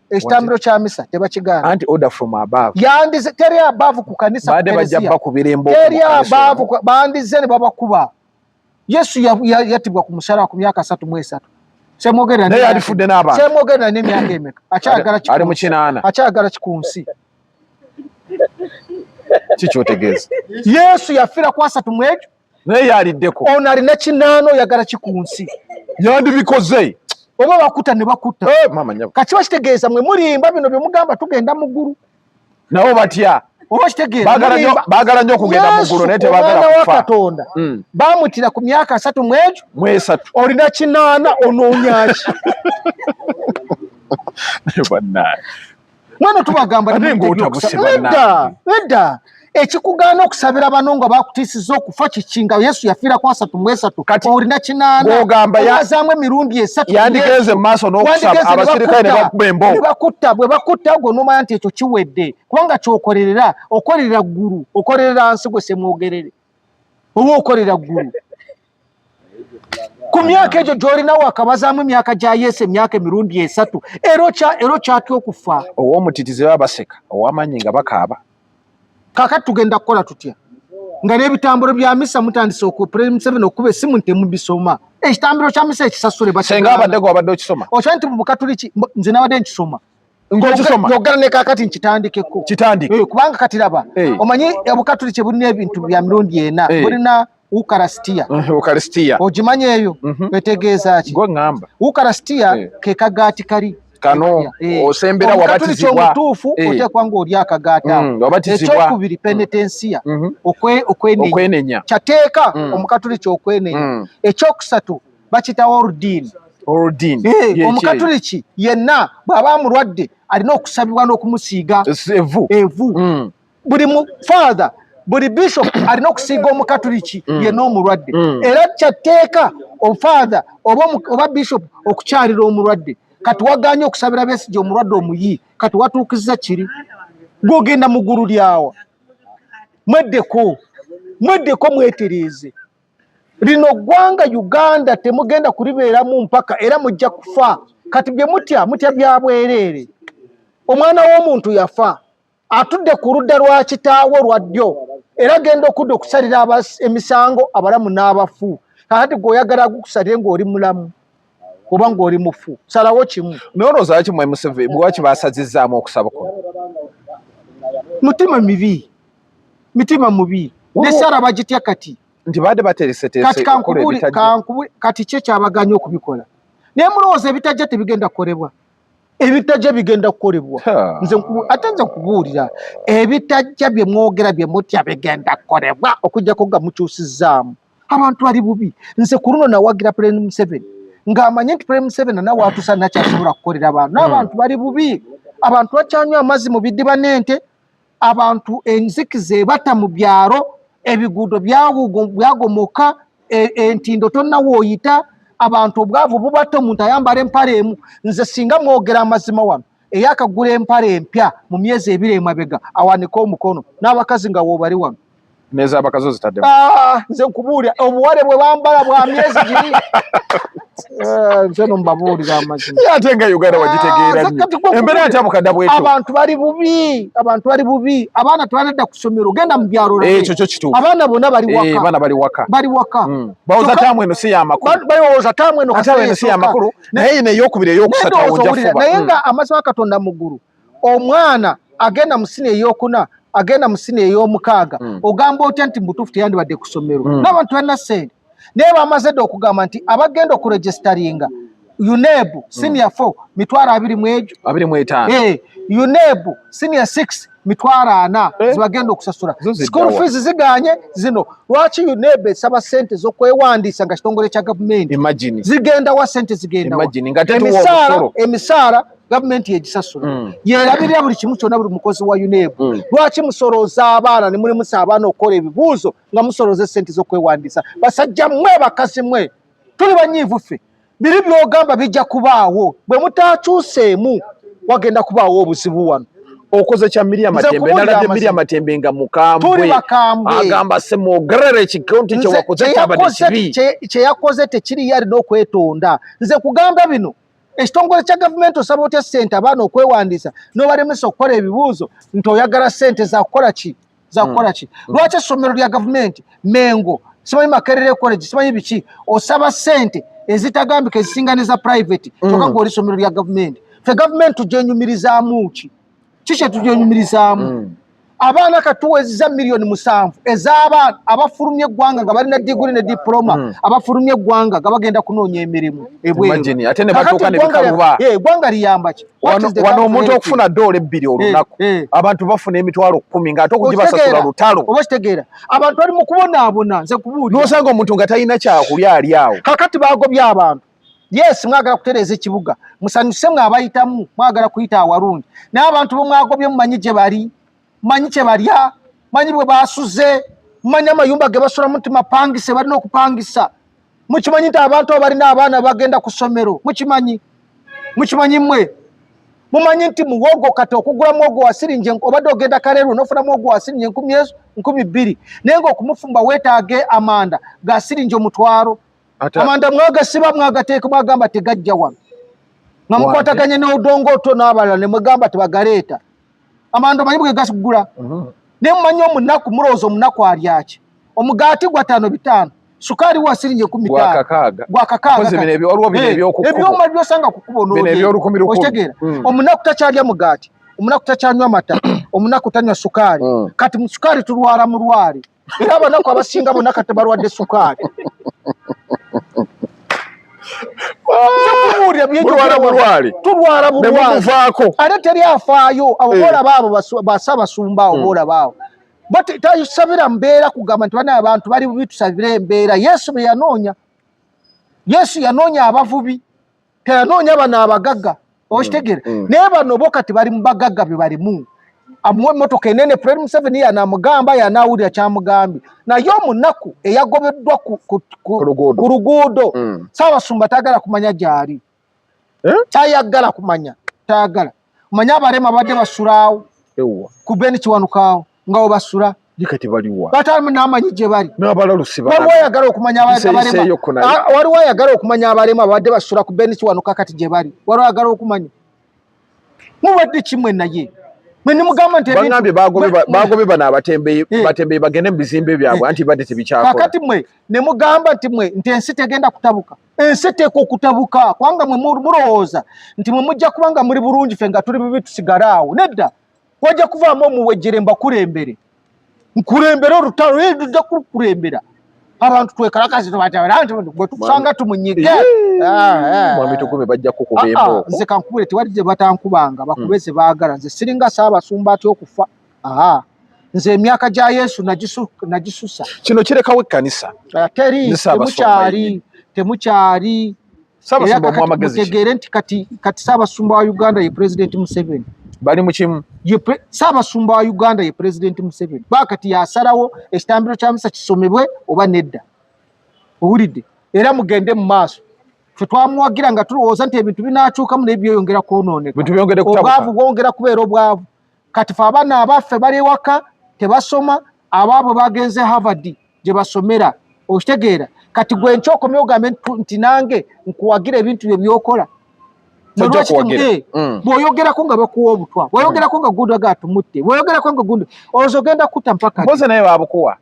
ekitambiro kya misa tebakigaana. Anti order from above. Yandize teri above ku kanisa. Bade bajja bakubira embo. Teri above, bandize ne babakuba. Yesu yatibwa ku musalaba ku myaka 33. Semwogerera naye alifudde n'abantu. Semwogerera n'emyaka emeka? Akyagala ali mu 8. Akyagala ki ku nsi? Kikyotegeeza Yesu yafiira ku 30 ekyo. Naye yaliddeko. Ono alina 8, oyagala ki ku nsi? Yandibikoze. Oba bakuta ne bakuta. Eh, mama nyabo. Kakiba kitegeeza mwe mulimba bino bye mugamba tugenda mu ggulu. Nabo batya? Oba kitegeeza baagala nnyo okugenda mu ggulu naye tebaagala kufa. Wa Katonda bamutira ku myaka 30 ekyo. Mu esatu. Olina 8, onoonyaki? Bannange. Mwana tubagamba nedda nedda, ekikugaana okusabira bano nga bakutiisiza okufa kiki, nga Yesu yafiira ku 33, olina 8, ogamba zaamu emirundi esatu? Yandigenze mu maaso n'okusaba, abasirikale ne bakuba embo. Ne bakutta. Bwe bakutta gwe onomanya nti ekyo kiwedde, kubanga kyokolerera, okolerera ggulu, okolerera nsi? Gwe Semwogerere, oba okolera ggulu? Ku myaka egyo gy'olinawo akabazaamu emyaka gya Yesu emyaka emirundi esatu, era okyatya okufa. Ow'omutitizi baba baseka, ow'amaanyi nga bakaaba. Kakati tugenda kukola tutya nga n'ebitambiro bya misa mutandise President Museveni okuba essimu nti temubisoma? Ekitambiro kya misa ekisasule. Senga abadde gwe wabadde okisoma. Okimanyi nti mu Bukatuliki nze nabadde nkisoma. Ng'okisoma? Yogera ne kakati nkitandikeko. Kitandike. Eh, kubanga kati raba, omanyi Obukatuliki bulina ebintu bya mirundi ena. Bulina ukarasitiya. Ukaristia. Ogimanyi eyo? Etegeeza ki? Gwe ŋŋamba. Ukarasitiya ke kagaati kali kano. Osembera. Omukatuliki wabatizibwa. Omutuufu oteekwa ng'oli akagaati ako. Wabatizibwa. Ekyokubiri, penetensiya, okwenenya. Okwenenya. Kyateeka omukatuliki okwenenya. Ekyokusatu bakita ordin. Ordin. Omukatuliki yenna bw'aba mulwadde alina okusabibwa n'okumusiiga evu. Evu. Buli mu father, buli bishop alina okusiiga omukatuliki yenna omulwadde. Era kyatteeka ofather oba bishop okukyalira omulwadde. Kati waganye okusabira Besigye omulwadde omuyi, kati watuukiza kiri gwogenda mu ggulu lyawa? Mweddeko, mweddeko, mwetereeze. Lino ggwanga Uganda temugenda kulibeeramu mpaka, era mujja kufa. Kati bye mutya, mutya bya bwereere. Omwana w'omuntu yafa, atudde ku ludda lwa kitaawe lwa ddyo, era agenda okudda okusalira emisango abalamu n'abafu. Kakati gwe oyagala gukusalire ng'oli mulamu oba ng'oli mufu? Salawo kimu. Naye olowooza lwaki mwe Museveni, lwaki basazizzaamu okusaba kuno? Mutima mibi, mitima mubi. Nesara bagitya kati. Nti badde bateeseteese. Kati kankubuli, kati ki ekyabaganya okubikola? Naye mulowooza ebitajja tebigenda kukolebwa? Ebitajja bigenda kukolebwa. Nze ate nze nkubuulira, ebitajja bye mwogera, bye mutya bigenda kukolebwa, okujjako nga mukyusizzaamu. Abantu bali bubi. Nze ku luno nawagira President Museveni ng'amanye nti President Museveni nawe atuusa nakyasobola kukolera abantu. N'abantu bali bubi, abantu bakyanywa amazzi mu bidiba n'ente, abantu enzikiza ebata mu byalo, ebiguudo byagomoka, entindo tonnawo oyita, abantu obwavu bubatta, omuntu ayambala empale emu. Nze singa mwogera amazima wano, eyakagula empale empya mu myezi 2 emabega awanike omukono, n'abakazi nga woobali wano. Nezabakazi ozitaddemu? Ah, nze nkubuulira, obuwale bwe bambala bwa myezi giri. Eh, nze no mbabuulira amazima. Ye ate nga Uganda wagitegeera Ah, nnyo. Kati gwe Embeera yatabuka bwetyo. Abantu bali bubi, abantu bali bubi, abaana tebanadda ku ssomero. Genda mu byalo olabe. Ekyo kyo kituufu. Abaana bonna bali Eh, waka. Abaana bali waka. Bali waka. Balowooza taamu eno si yamakulu. Balowooza taamu eno Ate kasita eno si esooka. yamakulu, naye eno eyokubiri, eyokusatu, awo Ndowooza nja owulira, fuba. Naye nga amazima Katonda mu ggulu, omwana agenda mu siniya eyokuna, agenda mu siniya ey'omukaaga, ogamba otya nti mubutuufu teyandibadde ku ssomero? N'abantu balina ssente, naye bamaze dda okugamba nti abagenda okuregisteringa UNEB senior 4 20,000 egyo. 25. Eh, UNEB senior 6 40,000 zibagenda okusasula. Zo ziddawa. School fees ziganye zino. Lwaki UNEB esaba sente z'okwewandiisa nga kitongole kya gavumenti? Imagine. Zigenda wa? Sente zigenda wa? Imagine, nga tetuwa Emisaala, omusolo. emisaala gavumenti yegisasula, yerabirira buli kimu kyonna, buli mukozi wa UNEB. Lwaki musolooza abaana ne mulimusa abaana okukola ebibuuzo nga musolooza esente z'okwewandiisa? Basajja mmwe, bakazi mmwe, tuli banyiivu ffe. Biri byogamba bijja kubaawo bwe mutakyuseemu, wagenda kubaawo obuzibu wano. Okoze kya Miria Matembe, nalabye Miria Matembe nga mukambwe, agamba semwogerere ekikonti kye wakoze kyabadde kibi, kye yakoze tekiriyo, alina okwetonda. Nze kugamba bino, ekitongole kya gavumenti osaba otya ssente abaana okwewandiisa n'obalemesa okukola ebibuuzo nti oyagala ssente zakukola ki, zakukola ki? Lwaki essomero lya gavumenti Mengo, simanyi Makerere College, simanyi biki, osaba ssente ezitagambika ezisinga neza private, kyokka gwe oli ssomero lya gavumenti? Ffe gavumenti tugyenyumirizaamu ki? Ki kye tugyenyumirizaamu? Abaana katuwezeza 7 miliyoni ez'abaana abafulumya eggwanga nga balina diguli ne diploma, abafulumya eggwanga nga bagenda kunoonya emirimu ebweru. Imagine, ate ne batuuka ne bikaluba. Eggwanga liyamba ki? Wano omuntu okufuna $2 olunaku, abantu bafuna 100,000 ng'ate okugibasasula lutalo. Oba kitegeera, abantu bali mu kubonaabona. Nze kubuulira, n'osanga omuntu nga talina kyakulya ali awo. Kakati bagobye abantu. Yes, mwagala kutereeza ekibuga, musanyuse mwe abayitamu, mwagala kuyita awalungi, naye abantu be mwagobye mumanyi gye bali, mumanyi kye balya, mumanyi bwe basuze, mumanyi amayumba ge basulamu nti mapangise, balina okupangisa. Mukimanyi nti abantu abo balina abaana bagenda ku ssomero? Mukimanyi? Mukimanyi mmwe? Mumanyi nti muwogo kati okugula muwogo wa siringi, obadde ogenda Kaleerwe n'ofuna muwogo wa siringi enkumi ezo 2000, naye ng'okumufumba weetaage amanda ga siringi 500. Amanda mwagasiba, mwagateeka, mwagamba tegajja wano, nga mukwataganye n'Odongo Otto n'abalala ne mwegamba tebagaleeta. Amanda omanyi bwe gagula? Naye mumanyi omunaku, mulowooza omunaku alyaki? Omugaati gwa tano bitaano, sukaali wa siringi 15,000. Gwakakaaga. Gwa kakaaga. Mpozi bino waliwo bino eby'oku kkubo. Ebyuma byosanga ku kkubo. Bino eby'olukumi lukumi. Okitegeera? Omunaku takyalya mugaati, omunaku takyanywa mata, omunaku tanywa sukaali. Kati mu sukaali tulwala mulwale, era abanaku abasinga bonna kati balwadde sukaali. Nze kubuulira. Mulwala bulwale. Tulwala Ne bulwale. mumuvaako. Ate teri afaayo. Abo boolaba abo basabasumba abo boolaba abo bo tasabira mbeera kugamba nti bana abantu bali bubi, tusabire embeera. Yesu bwe yanoonya, Yesu yanoonya abavubi, teyanoonya bano abagagga. Okitegeera? Naye bano bo kati bali mu bagagga bye balimu, amuwa emmotoka enene. Fred Museveni yanamugamba, yanaawulira kyamugambye, naye omunaku eyagobeddwa Ku luguudo. ku luguudo, Saabasumba tayagala kumanya gy'ali. Eh? Tayagala kumanya, tayagala manya. Abalema badde basulaawo Ewa. ku Ben Kiwanukaawo nga we basula. Ye kati baliwa? Batamu n'amanyi gye bali. N'abalalusi. Waliwo ayagala okumanya abalema? Nseeyo naye. Ah, waliwo ayagala okumanya abalema abadde basula ku Ben Kiwanuka kati gye bali? Waliwo ayagala okumanya? Mubadde kimwe naye mwe nimugamba nti Bagambye bagobye bano abatembeyi, batembeyi bagende mu bizimbe byabwe, anti badde tebikyakola. Kakati mwe ne mugamba nti mwe nti ensi tegenda kutabuka. Ensi eteekwa okutabuka, kubanga mwe mulowooza nti mwe mujja kuba nga muli bulungi, ffe nga tuli bubi, tusigale awo. Nedda, wajja kuvaamu omuwejjere mbakulembere, nkulembere olutalo, eh, lujja kukulembera abantu twekalakazi nti bwe tukusanga tumunyige. Ah, ah. Mwami Tugume, bajja kukuba Ah, ah, embooko. Nze kankubule, tewali gye batankubanga, bakube ze baagala. Nze siringa Saabasumba atya okufa. Aha, nze emyaka gya Yesu nagisusa. Kino kirekawo ekkanisa. Ah, teri. Ne Ssaabasumba Temukyali, yennyini. temukyali. Ssaabasumba Era omuwa kakati amagezi ki? mutegeere nti kati Ssaabasumba wa Uganda ye President Museveni. Bali mu kimu. Ye Ssaabasumba wa Uganda ye President Museveni. Ba kati yasalawo ekitambiro kya misa kisomebwe oba nedda. Owulidde? Era mugende mu maaso. Ffe twamuwagira nga tulowooza nti ebintu binaakyukamu, naye byeyongera kwonooneka. Bintu byongedde kutabuka. Obwavu bwongera kubeera obwavu. Kati fe abaana abaffe bali ewaka tebasoma, abaabwe bagenze Harvard gye basomera. Okitegeera? Kati gwe nkyokomye ogambe nti nange nkuwagira ebintu bye byokola. Tojja Lwaki kuwagira. Bw'oyogerako nga bakuwa obutwa, bw'oyogerako nga gundi aga tumutte, bw'oyogerako nga gundi, olowooza ogenda kutta mpaka ddi? Mpozi naye babukuwa.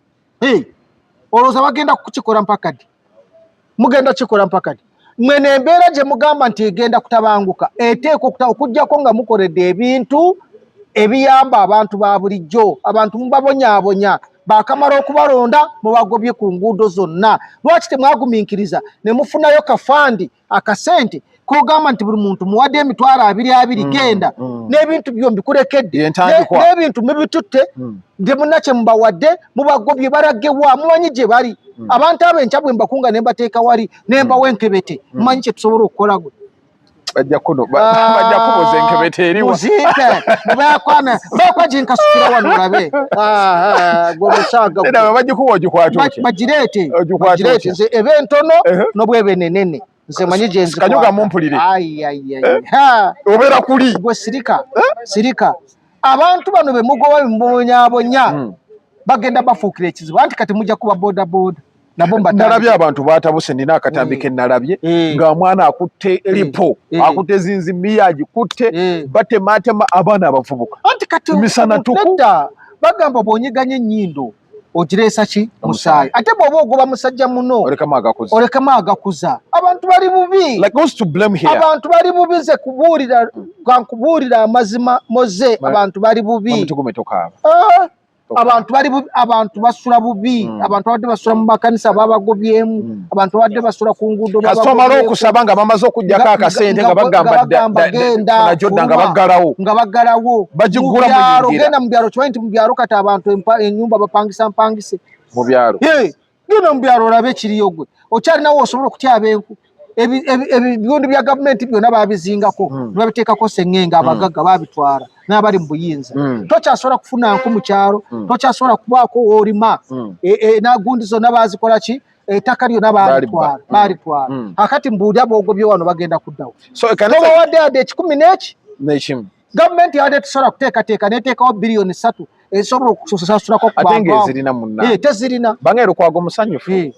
Olowooza bagenda kukikola mpaka ddi? Mugenda kukikola mpaka ddi? Mwene embeera gye mugamba nti egenda kutabanguka eteekwa okuggyako nga mukoledde ebintu ebiyamba abantu ba bulijjo. Abantu mubabonyaabonya, bakamala okubalonda mubagobye ku nguudo zonna. Lwaki temwagumiikiriza ne mufunayo kafandi akasente kogamba nti buli muntu muwadde 20,000, genda n'ebintu byo mbikulekedde, Yentandikwa. N'ebintu mubitutte, nde munna kye mubawadde mubagobye, balagewa? Mumanyi gye bali? Abantu abo enkya bwe mbakunga ne mbateeka wali ne mbawa enkebete, mumanyi kye tusobola okukola gwe? Bajja kuno bajja kubuza enkebete eriwa. Muzimpe mubakwana bakwa ginkasukira wano olabe. Ah, ah, gwe musaaga gwe. Neda bagikuwa ogikwata otya? Bagireete. Ogikwata Bagireete. otya? Nze eba entono n'obweba enenene. Nze manyi gye nzikwata. Kanyuga mumpulire. Ai, ai, ai. Ha! Obeera kuli. Gwe sirika, sirika. Abantu bano be mugoba bemubonyabonya bagenda bafuukira ekizibu, anti kati mujja kuba boda boda nabo mbatandike. Nalabye abantu batabuse, nina akatambi ke nalabye nga omwana akutte lipo, akutte zinzimiya agikutte, batematema abaana abavubuka. Anti kati Misana tuku. Nedda, bagamba bw'onyiganya ennyindo ogireesa ki? Musaayi. Ate bw'oba ogoba musajja muno olekamu agakuza, olekamu agakuza. Abantu bali bubi. Like, who's to blame here? Abantu bali bubi. Nze kubuulira, kankubuulira amazima moze, abantu bali bubi. Mamutugume tokaaba. Ah, abantu bali bubi, abantu basula bubi. Abantu babadde basula mu makanisa babagobyemu, abantu babadde basula ku nguudo Kasita omala babagobyeko. okusaba nga bamaze okugjako akasente nga bagamba genda najodda nga fuluma, baggalawo. Nga baggalawo. Bagiggula Mu byalo, muyingira. Genda mu byalo, kimanyi nti mu byalo kati abantu ennyumba bapangisa mpangise. Mu byalo. Ye, genda mu byalo olabe ekiriyo. Gwe okyalinawo osobola okutyaba enku. Ebigundu bya gavumenti byonna babizingako, ne babiteekako sengenge, abagagga babitwala n'abali mu buyinza. Tokyasobola kufuna nku mu kyalo, tokyasobola kubaako woolima. Nagundi zonna bazikola ki, ettaka lyonna balitwala, balitwala. Akati mbuulya boogobye wano bagenda kuddawo? So ekanisa Tobawadde yadde 100 n'eki. N'ekimu. Gavumenti yadde tesobola kuteekateeka neteekawo biliyoni 3 esobola okusasulako ku Ate bantu abo. ng'ezirina munna. Tezirina. Bange Lukwago musanyufu.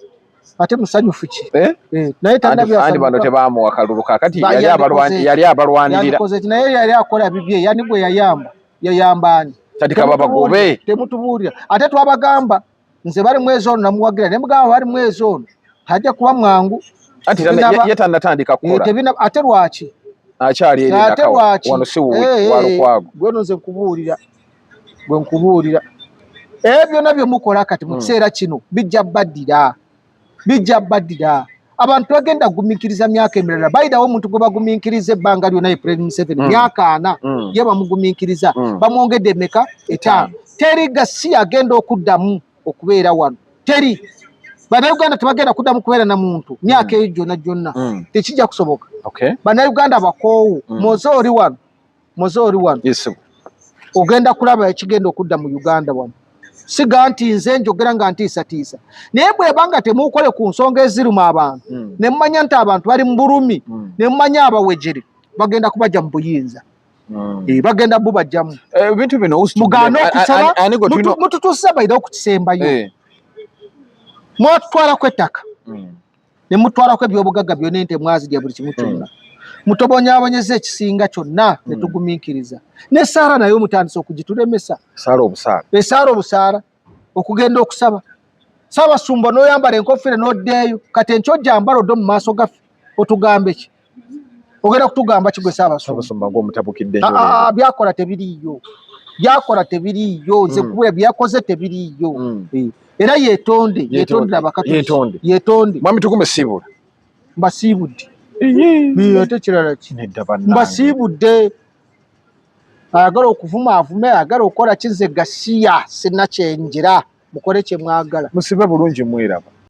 Ate musanyufu ki? Eh? Naye Anti bano tebamuwa kalulu, kakati yali yali abalwanirira. Yandikoze ki? Naye yali akola bibye. Yani gwe yayamba, yayamba ani? Kati kaba bagobe. Temutubuulira. Ate twabagamba, nze bali mwezi ono namuwagira ne mugamba bali mwezi ono tajja kuba mwangu. Anti ye tannatandika kukola. Ate lwaki? Akyali eri Ate Nakawa. lwaki? Wano si wuwe, wa Lukwago. Gwe no nze nkubuulira, gwe nkubuulira, ebyo byonna bye mukola kati mu kiseera kino bijja baddira, bijja baddira. Abantu bagenda kugumiikiriza myaka emirala. Bayidawo omuntu gwe bagumiikiriza ebbanga lyonna ye President Museveni, myaka 40 ye bamugumiikiriza. Bamwongedde emeka? 5. Teri gasi agenda okuddamu okubeera wano, teri. Bannayuganda tebagenda kuddamu kubeera na muntu myaka eyo gyonna gyonna, tekijja kusoboka. Bannayuganda bakoowu. Moze oli wano, moze oli wano. Yes. Ogenda kulaba ekigenda okudda mu Uganda wano. Siga nti nze njogera nga ntiisatiisa, naye bwebanga temuukole ku nsonga eziruma abantu, ne mumanya nti abantu bali mu bulumi, ne mumanya abawejere bagenda kubajja mu buyinza. Bagenda bubajjamu. Ebintu bino who's to Mugaane blame? okusaba, Ani gwe tulina mututuusiza baire okukisembayo. Mwatutwalako ettaka, ne mutwalako ebyobugagga byonna, ente mwazirya, buli kimu kyonna. Mutobonyaabonyeza ekisinga kyonna ne tugumiikiriza. Ne saara nayo mutandise okugitulemesa. Saala obusaala. Esaala obusaala, okugenda okusaba. Ssaabasumba n'oyambala enkofiira n'oddeeyo, kati enkyo ojjambala odde mu maaso gaffe otugambe ki? Ogenda kutugamba ki gwe Ssaabasumba? Ssaabasumba ng'omutabukidde nnyo Ah, leero. Byakola tebiriiyo, byakola tebiriiyo. Nze kubula byakoze tebiriiyo. Era yeetonde, yeetondere Abakatoliki. Yeetonde. Yeetonde. Mwami Tugume, siibula. Mbasiibudde. Ate kirala ki? Nedda bannange. Mbasiibudde. Ayagala okuvuma avume, ayagala okukola ki, nze gasiya sina kyenjira, mukole kye mwagala. Musibe bulungi mweraba.